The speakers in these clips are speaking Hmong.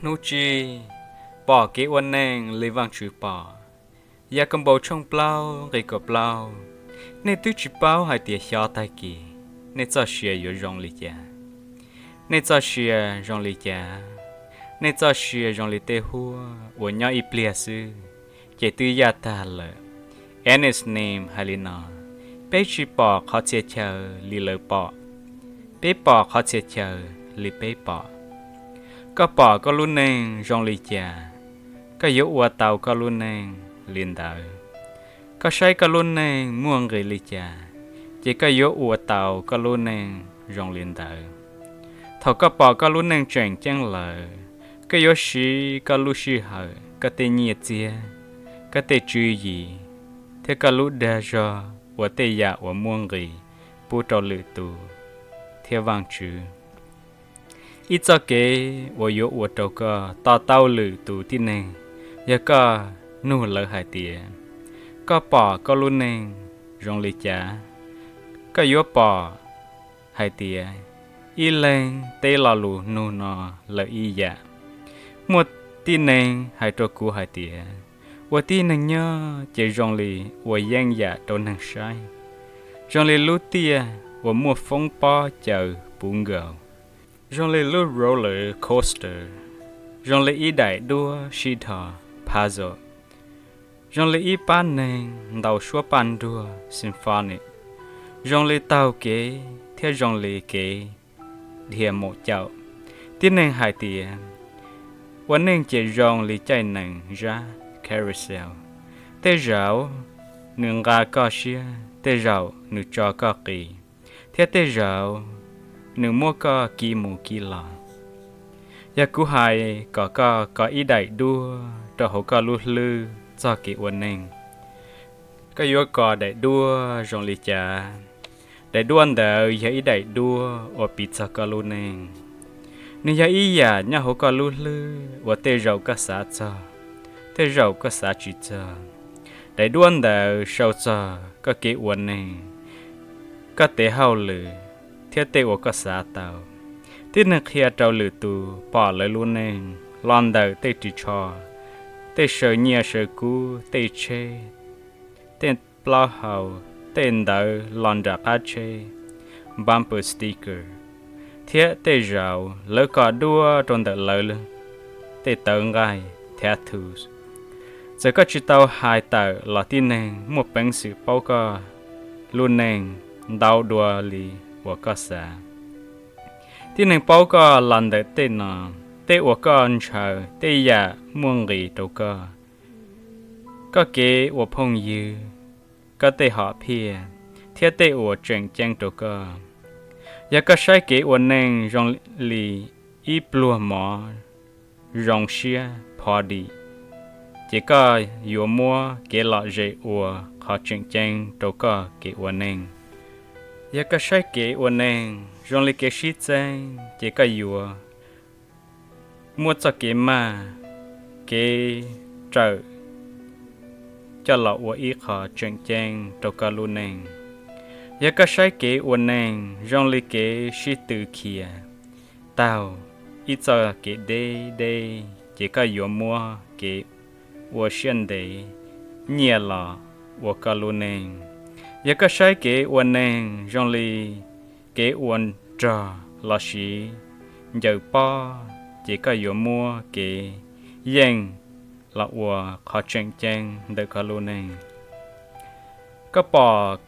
Hnub tsib, pom kev ua neej li Vaajtswv pom. Yakaunpaus tshooj plaub nqe kaum plaub. Nej twb tsi paub hais tias xyov tag kis nej txoj sia yuav zoo li cas. Nej txoj sia zoo li cas? Nej txoj sia zoo li tej huab uas nyob ib pliag xwb ces twb yaj tag lawm. Annie's Neam hais li no: Peb tsi pom qhov txhia chaw li lawv pom, peb pom qhov txhia chaw li peb pom. Koj pom koj lub neej zoo li cas, koj yuav ua tau koj lub neej li ntawd. Koj saib koj lub neej muaj nqis li cas, ces koj yuav ua tau koj lub neej zoo li ntawd. Thaum koj pom koj lub neej tseem ceeb lawm, koj yuav siv koj lub sij hawm, koj tej nyiaj txiag, koj tej tswv yim, thiab koj lub dag zog ua tej yam uas muaj nqis pub rau lwm tus thiab Vaajtswv. Ib txoj kev uas yuav ua rau koj to taub lwm tus tib neeg yog koj nug lawv hais tias: Koj pom koj lub neej zoo li cas? Koj yuav pom hais tias ib leeg teb lo lus nug no lawm ib yam. Muaj tib neeg hais rau kuv hais tias, ua tib neeg nyob ces zoo li ua yeeb yam rau neeg saib, zoo li lub tiaj uas muaj foob pob caws puv nkaus, zoo li lub roller coaster, zoo li ib daim duab sib dhos puzzle, zoo li ib pab neeg ntaus suab paj nruag symphony, zoo li taug kev thiab zoo li kev dhia maum caum. Tib neeg hais tias, ua neej ces zoo li caij nees zab carousel, tej zaum nws nqa koj siab, tej zaum nws tso koj qis, thiab tej zaum nws muab koj kiv mus kiv los. Yog kuv hais kom koj kov ib daim duab rau hauv koj lub hlwb txog kev ua neej, koj yuav kov daim duab zoo li cas? Daim duab ntawd yog ib daim duab uas piv txog koj lub neej. Nws yog ib yam nyob hauv koj lub hlwb uas tej zaum koj xav txog, tej zaum koj xav tsis txog. Daim duab ntawd sau txog koj kev ua neej, koj tes hauj lwm, thiab tej uas koj xav tau. Tib neeg qhia rau lwm tus pom lawv lub neej los ntawm tej ris tsho, tej saw nyiaj saw kub, tej tsheb, tej plaub hau, tej ntawv los nram qab tsheb, bumper sticker, thiab tej zaum lawv kov duab rau ntawm lawv tej tawv nqaij, tattoos. Txawm koj tsis tau hais tawm los tib neeg muaj peev xwm paub koj lub neej ntau dua li uas koj xav. Tib neeg paub koj los ntawm tej no, tej uas koj ntshaw, tej yam muaj nqis rau koj, koj kev ua phooj ywg, koj tej hom phiaj, thiab tej uas tseem ceeb rau koj. Yog koj saib kev ua neej zoo li ib pluag mov zoo siab phov dim, ces koj yuav muab kev lom zem ua qhov tseem ceeb rau koj kev ua neej. Yog koj saib kev ua neej zoo li kev sib txeeb, ces koj yuav muab txoj kev maj, kev rawm coj los ua ib qho tseem ceeb rau koj lub neej. Yog koj saib kev ua neej zoo li kev sib tw khiav taug ib txoj kev deb deb, ces koj yuav muab kev ua siab ntev, nyiaj los ua koj lub neej. Yog koj saib kev ua neej zoo li kev ua rog lossis ncaws pob, ces koj yuav muab kev yeej los ua qhov tseem ceeb ntawm koj lub neej. Koj pom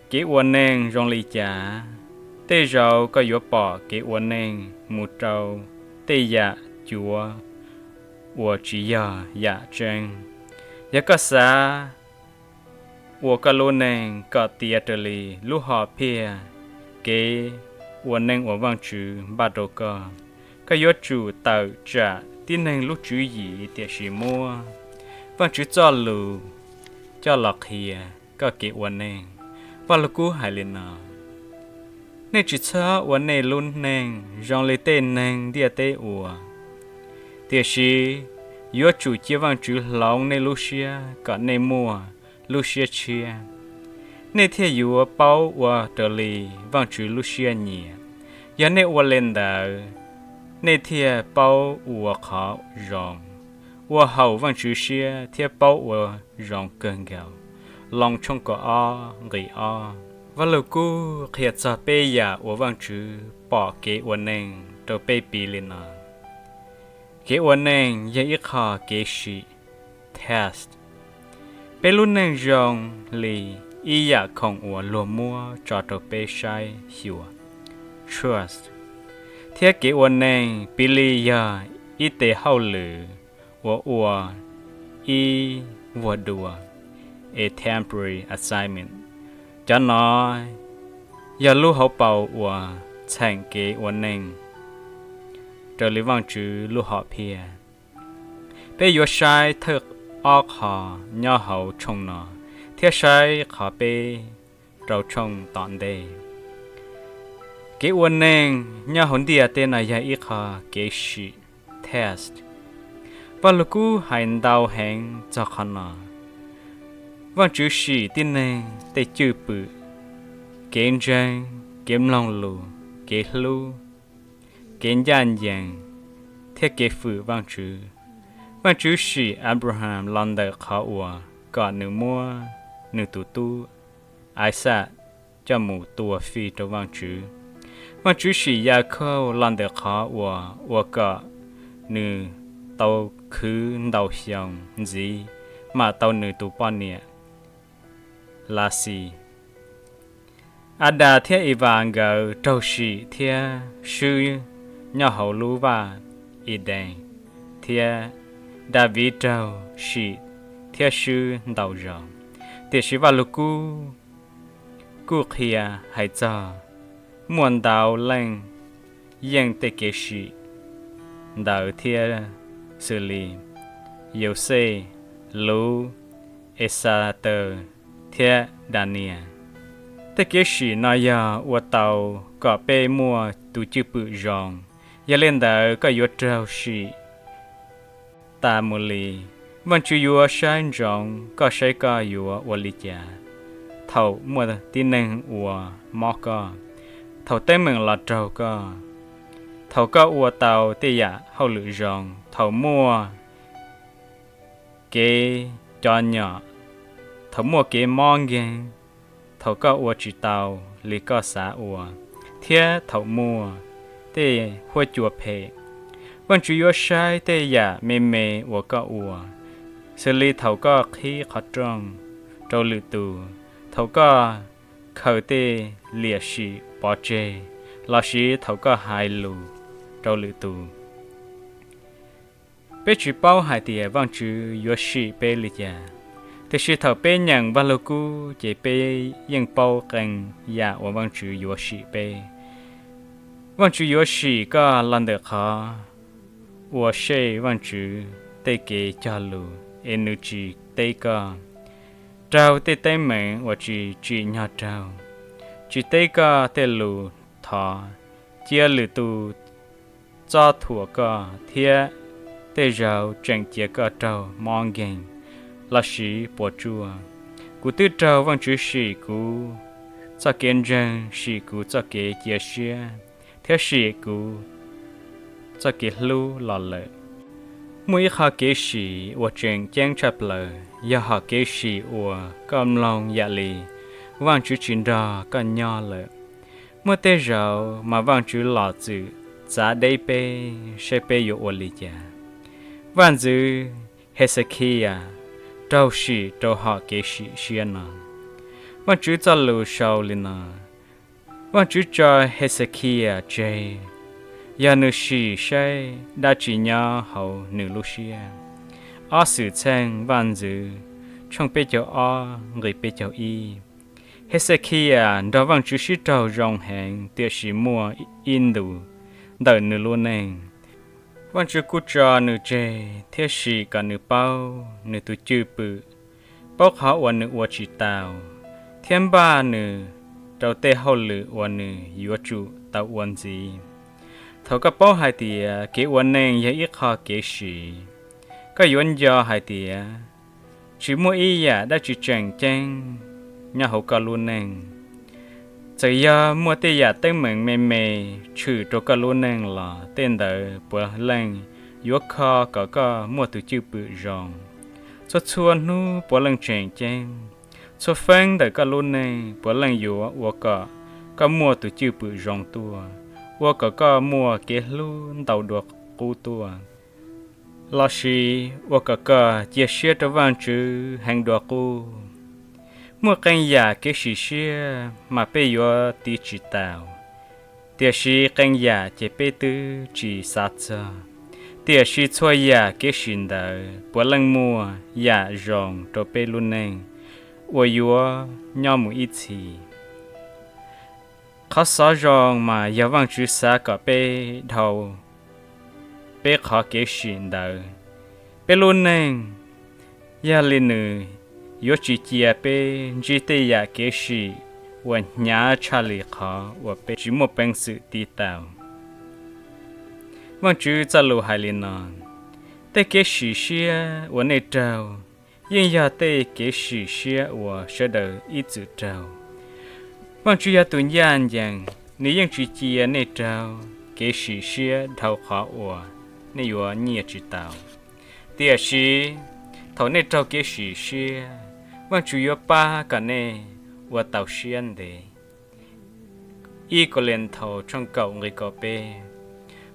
kev ua neej zoo li cas? Tej zaum koj yuav pom kev ua neej mus rau tej yam cuav uas tsis yog yam tseeb. Yog koj xav ua koj lub neej kom tiav raws li lub hom phiaj kev ua neej uas Vajtswv npaj rau koj, koj yuav tsum tawm tsam tib neeg lub tswv yim tiam sis muab Vajtswv txoj lus coj los qhia koj kev ua neej. Vaj Lug Kub hais li no: Nej tsis txhob ua nej lub neej zoo li tej neeg ntiaj teb ua, tiam sis yuav tsum cia Vajtswv hloov nej lub siab kom nej muaj lub siab tshiab, nej thiaj yuav paub ua raws li Vajtswv lub siab nyiam. Yog nej ua li ntawd, nej thiaj paub ua qhov zoo, ua haum Vajtswv siab thiab paub ua zoo kawg nkaus. Loos tshooj kaum ob nqe ob. Vaj Lug Kub qhia txog peb yam uas Vajtswv pom kev ua neej rau peb piv li no: Kev ua neej yog ib qho kev sim, test. Peb lub neej zoo li ib yam khoom uas luag muab tso rau peb saib xyuas, trust. Thiab kev ua neej piv li yog ib tes hauj lwm uas ua ib vuag dua, a temporary assignment. Cov no yog lub hauv paus uas txheem kev ua neej raws li Vajtswv lub hom phiaj. Peb yuav saib thawj ob qho nyob hauv tshooj no thiab saib qhov peb rau tshooj tom ntej. Kev ua neej nyob hauv ntiaj teb no yog ib qho kev sim, test. Vaj Lug Kub hais ntau heev txog qhov no. Vajtswv sim tib neeg tej cwj pwm, kev ntseeg, kev mloog lus, kev hlub, kev ncaj ncees, thiab kev fwm Vajtswv. Vajtswv sim Anplahas los ntawm qhov uas kom nws muab nws tus tub Ixaj coj mus tua fij rau Vajtswv. Vajtswv sim Yakhauj los ntawm qhov uas ua kom nws tau khwv ntau xyoo ntxiv mam tau nws tus poj niam Lasis. Adas thiab Evas nkawd raug sim thiab swb nyob hauv lub vaj Idees, thiab Daviv raug sim thiab swb ntau zaus. Tiam sis Vaj Lug Kub kuj qhia hais txog muaj ntau leej yeej tej kev sim ntawd thiab, xws li Yauxej, Luv, Exataws, thiab Daniyees. Tej kev sim no yog ua tau kom peb muaj tus cwj pwm zoo, yog li ntawd koj yuav raug sim tas mus li. Vajtswv yuav saib ntsoov koj saib koj yuav ua li cas thaum muaj tib neeg uas mob koj, thaum teeb meem los raug koj, thaum koj ua tau tej yam hauj lwm zoo, thaum muaj kev cov nyom, thaum muaj kev mob nkeeg, thaum koj ua tsis tau li koj xav ua, thiab thaum muaj tej huab cua phem. Vajtswv yuav saib tej yam me me uas koj ua, xws li thaum koj qhib qhov rooj rau lwm tus, thaum koj khaws tej liam sim pov tseg, lossis thaum koj hais lus rau lwm tus. Peb tsis paub hais tias Vajtswv yuav sim peb li cas, tiam sis thaum peb nyeem Vaj Lug Kub ces peb yeej paub qee yam uas Vajtswv yuav sim peb. Vajtswv yuav sim koj los ntawm qhov ua sej Vajtswv tej kev cog lus es nws tsis teb koj, raug tej teeb meem uas tsis tsim nyog raug, tsis teb koj tej lus thov, cia lwm tus txob thuam koj, thiab tej zaug tseem cia koj raug mob nkeeg lossis puas tsuaj. Kuv twb raug Vajtswv sim kuv txoj kev ntseeg, sim kuv txoj kev cia siab, thiab sim kuv txoj kev hlub los lawm. Muaj ib qho kev sim uas tseem ceeb tshaj plaws yog hom kev sim uas koj mloog yam li Vajtswv tsis nrog koj nyob lawm. Muaj tej zaug mas Vajtswv los txwm txav deb peb saib peb yuav ua li cas. Vaj ntxwv Hexekiyas raug sim rau hom kev sim siab no. Vajtswv txoj lus sau li no: Vajtswv tso Hexekiyas tseg, yog nws sim saib dab tsi nyob hauv nws lub siab. Ob Xwmtxheej Vaj ntxwv tshooj peb caug ob nqe peb caug ib. Hexekiyas nrog Vajtswv sib raug zoo heev, tiam sis muaj ib ntus ntawm nws lub neej, Vajtswv kuj tso nws tseg thiab sim kom nws paub nws tus cwj pwm, paub qhov uas nws ua tsis tau, thiab npaj nws rau tej hauj lwm uas nws yuav tsum tau ua ntxiv. Thaum koj paub hais tias kev ua neej yog ib qho kev sim, koj yuav nco hais tias tsis muaj ib yam dab tsi tseem ceeb nyob hauv koj lub neej. Txawm yog muaj tej yam teeb meem me me tshwm rau koj lub neej los tej ntawd puav leej yuav kho kom koj muaj tus cwj pwm zoo. Txhua txhua hnub puav leej tseem ceeb. Txhua feeb ntawm koj lub neej puav leej yuav ua kom koj muaj tus cwj pwm zoo tuaj, ua kom koj muaj kev hlub ntau dua qub tuaj, los sis ua kom koj cia siab rau Vajtswv heev dua qub. Muaj qee yam kev sim siab mas peb yuav tiv tsis tau, tiam sis qee yam ces peb twb tsis xav txog. Tiam sis txhua yam kev sim ntawd puav leej muaj yam zoo rau peb lub neej uas yuav nyob mus ib txhis. Qhov xov zoo mas yog Vajtswv xav kom peb dhau peb qhov kev sim ntawd. Peb lub neej, yog li nws yuav tsis cia peb ntsib tej yam kev sim uas hnyav tshaj li qhov uas peb tsis muaj peev xwm tiv tau. Vajtswv txoj lus hais li no: Tej kev sim siab uas nej raug yeej yog tej kev sim siab uas sawv daws ib txwm raug. Vajtswv yog tus ncaj ncees, nws yeej tsis cia nej raug kev sim siab dhau qhov uas nej yuav nyiaj tsis tau. Tiam sis thaum nej raug kev sim siab, Vajtswv yuav pab kom nej ua tau siab ntev. Ib Kauleethaus tshooj kaum nqe kaum peb.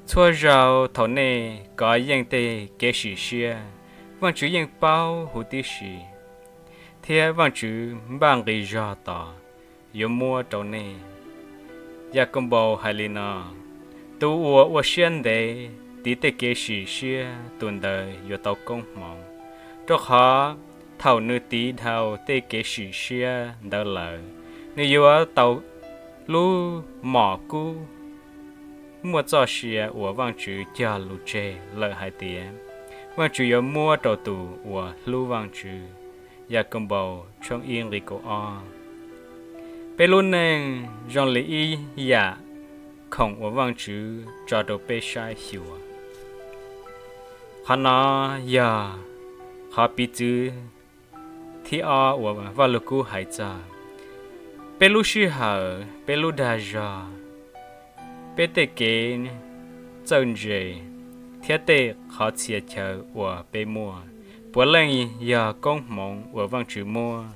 Txhua zaus thaum nej kov yeej tej kev sim siab, Vajtswv yeej paub huv tib si, thiab Vajtswv npaj nqi zog tos yuav muab rau nej. Yakaunpaus hais li no: Tus uas ua siab ntev tiv tej kev sim siab, tus ntawd yuav tau koob hmoov, rau qhov thaum nws tiv dhau tej kev sim siab ntawd lawm, nws yuav tau lub mom kub muaj txoj sia uas Vajtswv cog lus tseg lawm hais tias, Vajtswv yuav muab rau tus uas hlub Vajtswv. Yakaunpaus tshooj ib nqe kaum ob. Peb lub neej zoo li ib yam khoom uas Vajtswv tso rau peb saib xyuas. Qhov no yog qhov piv txwv thib ob uas Vajluskub hais txog peb lub sij hawm, peb lub dag zog, peb tej kev txawj ntse, thiab tej qhov txhia chaw uas peb muaj, puav leej yog koob hmoov uas Vajtswv muab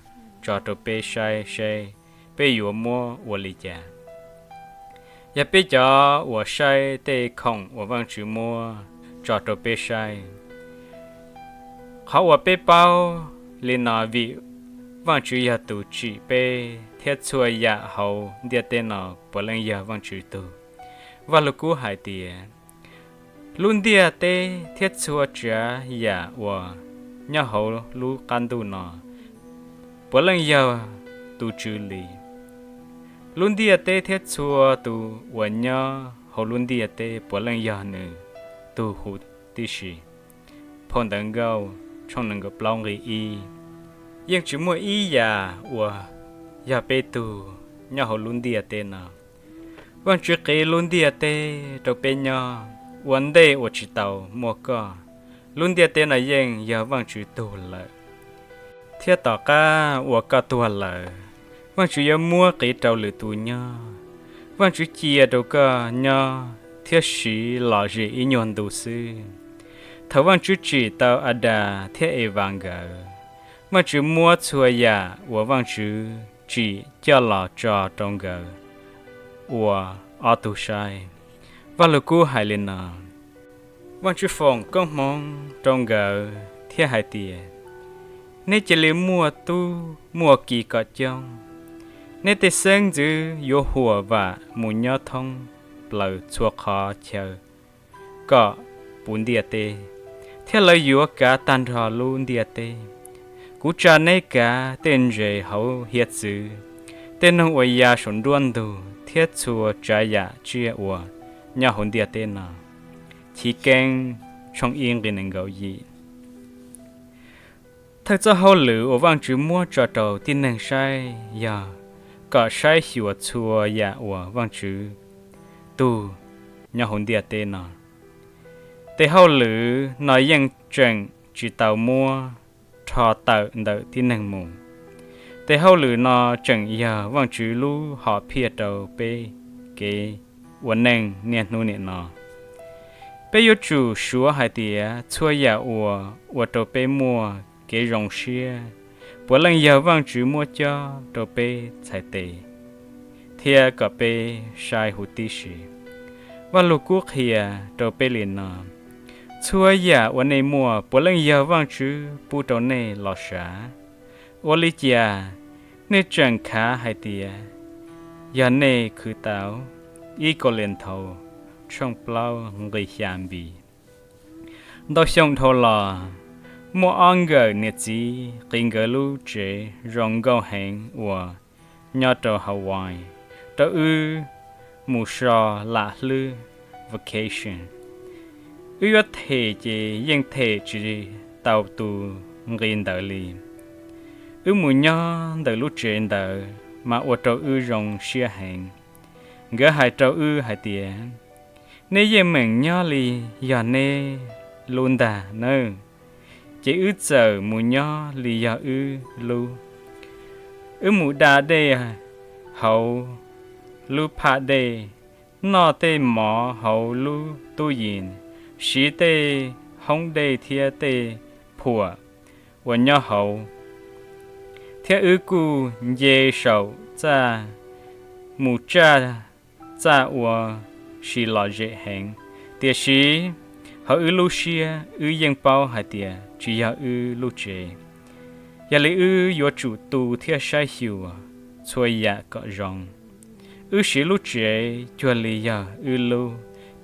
tso rau peb saib seb peb yuav muab ua li cas. Yog peb cov uas saib tej khoom uas Vajtswv muab tso rau peb saib. Qhov uas peb paub li no vim Vajtswv yog tus tsim peb thiab txhua yam hauv ntiaj teb no puav leej yog Vajtswv tug. Vajluskub hais tias, lub ntiaj teb thiab txhua tsav yam uas nyob hauv lub qab ntuj no puav leej yog tus Tswv li. Lub ntiaj teb thiab txhua tus uas nyob hauv lub ntiaj teb puav leej yog nws tug huv tib si. Phau Ntawv Nkauj tshooj nees nkaum plaub nqe ib. Yeej tsis muaj ib yam uas yog peb tug nyob hauv lub ntiaj teb no. Vajtswv qiv lub ntiaj teb rau peb nyob ua ntej uas tsis tau muaj koj. Lub ntiaj teb no yeej yog Vajtswv tug lawm, thiab tom qab uas koj tuag lawm, Vajtswv yuav muab qiv rau lwm tus nyob. Vajtswv cia rau koj nyob thiab siv los zem ib nyuag ntu xwb. Thaum Vajtswv tsim tau Adas thiab Evas nkawd, Vajtswv muab txhua yam uas Vajtswv tsim coj los tso rau nkawd ua ob tug saib. Vajluskub hais li no: Vajtswv foom koob hmoov rau nkawd thiab hais tias, neb cia li muaj tub muaj ki kom coob. Neb tej xeeb ntxwv yuav huam vam mus nyob thoob plaws txhua qhov chaw kom puv ntiaj teb, thiab lawv yuav kav tag nrho lub ntiaj teb. Kuv tsa neb kav tej ntses hauv hiav txwv, tej noog uas ya saum nruab ntug, thiab txhua tsav yam tsiaj uas nyob hauv ntiaj teb no. Chiv Keeb tshooj ib nqe nees nkaum yim. Thawj txoj hauj lwm uas Vajtswv muab tso rau tib neeg saib yog kom saib xyuas txhua yam uas Vajtswv tug nyob hauv ntiaj teb no. Tej hauj lwm no yeej tseem tsis tau muab rho tawm ntawm tib neeg mus. Tes hauj lwm no tseem yog Vajtswv lub hom phiaj rau peb kev ua neej niaj hnub nim no. Peb yuav tsum suav hais tias txhua yam uas ua rau peb muaj kev zoo siab puav leej yog Vajtswv muab cob rau peb txhais tes thiab kom peb saib huv tib si. Vajluskub qhia rau peb li no: Txhua yam uas nej muaj puav leej yog Vajtswv pub rau nej los sav. Ua li cas nej tseem khav hais tias yog nej khwv tau? Ib Kauleethaus tshooj plaub nqi xya npi. Ntau xyoo dhau los, muaj ob nkawm niam txiv qiv nkawd lub tsev zoo nkauj heev uas nyob rau Hawaii rau wb mus so lam hlwb vacation. Wb yuav them ces yeej them tsis tau tus nqi ntawd li. Wb mus nyob ntawm lub tsev ntawd mas ua rau wb zoo siab heev. Nkawd hais rau wb hais tias, nej yeej meem nyob li yog neb lub ntag nawb. Ces wb txawm mus nyob li yog wb lub. Wb mus da dej hauv lub phaj dej, noj tej mov hauv lub tub yees, siv tej hoob dej thiab tej phuam uas nyob hauv, thiab wb kuj nce saum txaj mus tsaj txaj uas siv lom zem heev. Tiam sis hauv wb lub siab wb yeej paub hais tias tsis yog wb lub tsev, yog li wb yuav tsum tu thiab saib xyuas txhua yam kom zoo. Wb siv lub tsev cuag li yog wb lub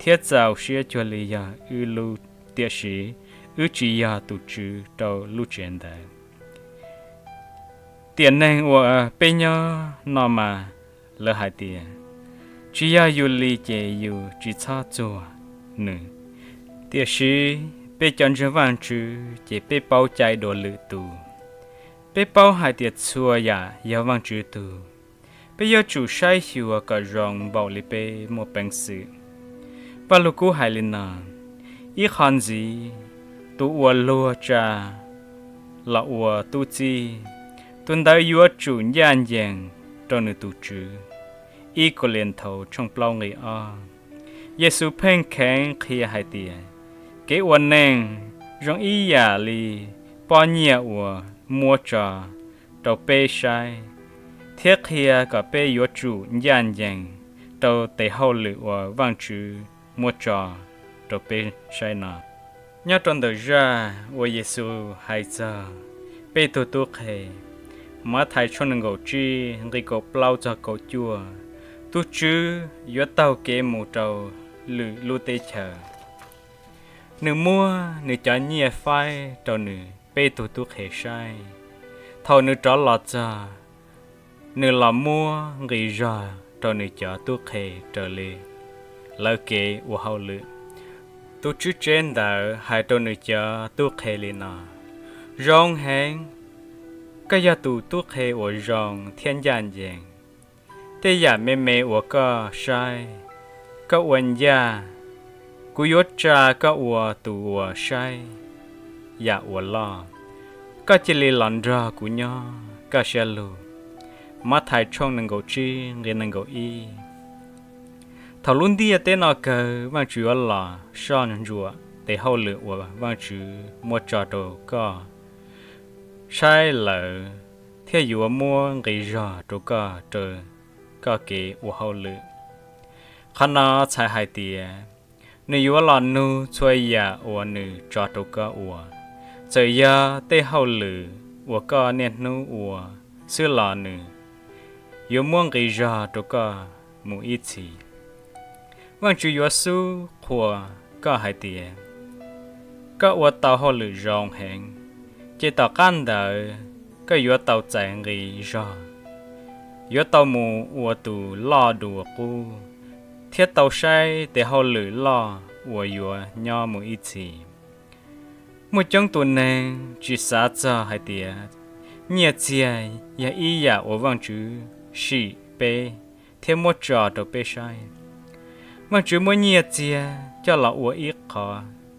thiab txaus siab cuag li yog wb lub, tiam sis wb tsis yog tus tswv rau lub tsev ntawd. Tiam neeg uas peb nyob no mas lawv hais tias, tsis yog yus li ces yus tsis txhob txuag nws. Tiam sis peb cov ntseeg Vajtswv ces peb paub cai dua lwm tus. Peb paub hais tias txhua yam yog Vajtswv tug. Peb yuav tsum saib xyuas kom zoo npaum li peb muaj peev xwm. Vajluskub hais li no: ib qho ntxiv, tus uas luag tsa los ua tub txib, tus ntawd yuav tsum ncaj ncees rau nws tus tswv. Ib Kauleethaus tshooj plaub nqi ob. Yexus pheej kheev qhia hais tias kev ua neeg zoo ib yam li pob nyiaj uas muab tso rau peb saib, thiab qhia kom peb yuav tsum ncaj ncees rau tes hauj lwm uas Vajtswv muab tso rau peb saib no. Nyob rau ntawm zaj uas Yexus hais txog peb tug tub qhe, Mathais tshooj nees nkaum tsib nqi kaum plaub txog kaum cuaj, tus tswv yuav taug kev mus rau lwm lub teb chaws. Nws muab nws cov nyiaj faib rau nws peb tug tub qhe saib. Thaum nws rov los txog, nws los muab nqi zog rau nws cov tub qhe raws li lawv kev ua hauj lwm. Tus tswv tsev ntawd hais rau nws cov tub qhe li no: Zoo heev, koj yog tus tub qhe uas zoo thiab ncaj ncees. Tej yam me me uas koj saib, koj ua ncaj, kuv yuav tsa koj ua tus uas saib yam uas loj. Koj cia li los nrog kuv nyob kaj siab lug. Mathais tshooj nees nkaum tsib nqi nees nkaum ib. Thaum lub ntiaj teb no kawg, Vajtswv yuav los soj ntsuam tes hauj lwm uas Vajtswv muab tso rau koj saib lawm, thiab yuav muab nqi zog rau koj raws koj kev ua hauj lwm. Qhov no txhais hais tias nws yuav los nug txhua yam uas nws tso rau koj ua. Txawm yog tej hauj lwm uas koj niaj hnub ua xwb los nws yuav muab nqi zog rau koj mus ib txhis. Vajtswv yuav xub qhuas koj hais tias koj ua tau hauj lwm zoo heev, ces tom qab ntawd koj yuav tau txais nqi zog, yuav tau mus ua tus loj dua qub, thiab tau saib tes hauj lwm loj uas yuav nyob mus ib txhis. Muaj coob tus neeg tsis xav txog hais tias nyiaj txiag yog ib yam uas Vajtswv sim peb thiab muab tso rau peb saib. Vajtswv muab nyiaj txiag coj los ua ib qho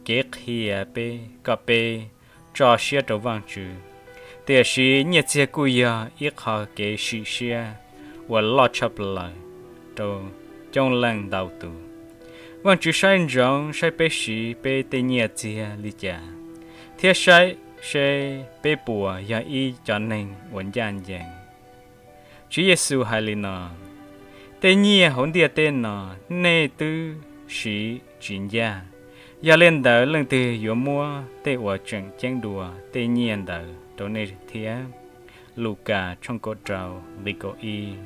kev qhia peb kom peb tso siab rau Vajtswv. Tiam sis nyiaj txiag kuj yog ib qho kev sim siab uas loj tshaj plaws rau coob leej ntau tus. Vajtswv saib ntsoov saib peb siv peb tej nyiaj txiag li cas, thiab saib seb peb puas yog ib co neeg uas ncaj ncees. Tswv Yexus hais li no: Tej nyiaj hauv ntiaj teb no nej twb siv tsis ncaj, yog li ntawd leej twg yuav muab tej uas tseem ceeb dua tej nyiaj ntawd rau nej thiab? Lukas tshooj kaum rau nqe kaum ib.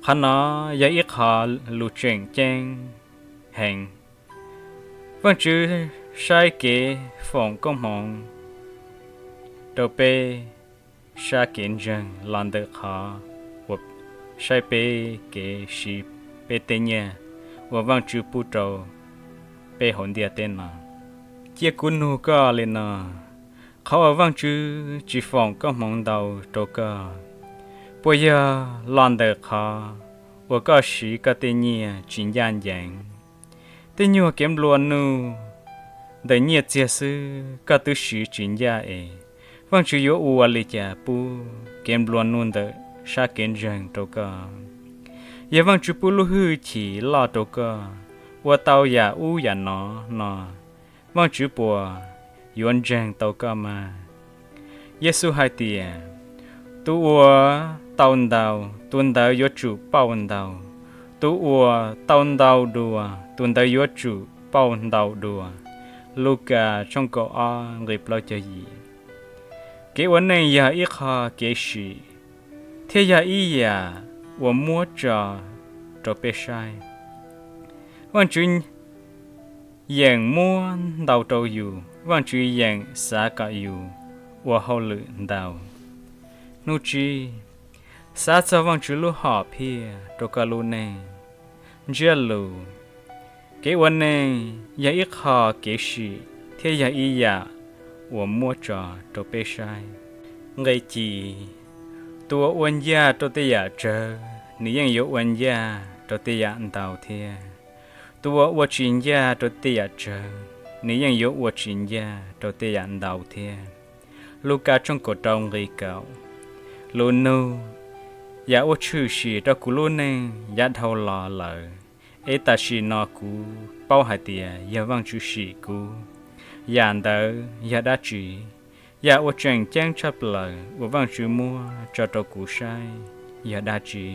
Qhov no yog ib qho lus tseem ceeb heev. Vajtswv saib kev foom koob hmoov rau peb sab kev ntseeg los ntawm qhov uas saib peb kev siv peb tej nyiaj uas Vajtswv pub rau peb hauv ntiaj teb no. Cia kuv nug koj li no: Qhov uas Vajtswv tsis foom koob hmoov ntau rau koj, puas yog los ntawm qhov uas koj siv koj tej nyiaj tsis ncaj ncees? Tej nyuag kev nplua nuj ntawm nyiaj txiag xwb koj twb siv tsis ncaj es Vajtswv yuav ua li cas pub kev nplua nuj ntawm sab kev ntseeg rau koj? Yog Vajtswv pub lub hwj chim loj rau koj ua tau yam ub yam no no, Vajtswv puas yuav ntseeg tau koj mas? Yexus hais tias, tus uas tau ntau, tus ntawd yuav tsum pauj ntau; tus uas tau ntau dua, tus ntawd yuav tsum pauj ntau dua. Lukas tshooj kaum ob nqe plaub caug yim. Kev ua neej yog ib qho kev sim thiab yog ib yam uas muab tso rau peb saib. Vajtswv yeem muab ntau rau yus, Vajtswv yeem xav kom yus ua hauj lwm ntau. Hnub tsib, xav txog Vajtswv lub hom phiaj rau koj lub neej. Ntsiab lus, kev ua neej yog ib qho kev sim thiab yog ib yam uas muab tso rau peb saib. Nqe ci, tus uas ua ncaj rau tej yam tsawg, nws yeej yuav ua ncaj rau tej yam ntau thiab. Tus uas ua tsis ncaj rau tej yam tsawg, nws yeej yuav ua tsis ncaj rau tej yam ntau thiab. Lukas tshooj kaum rau nqe kaum. Lus nug, yam uas tshwm sim rau kuv lub neej yav dhau los lawm, es tam sim no kuv paub hais tias yog Vajtswv sim kuv, yam ntawd yog dab tsi? Yam uas tseem ceeb tshaj plaws uas Vajtswv muab tso rau kuv saib yog dab tsi?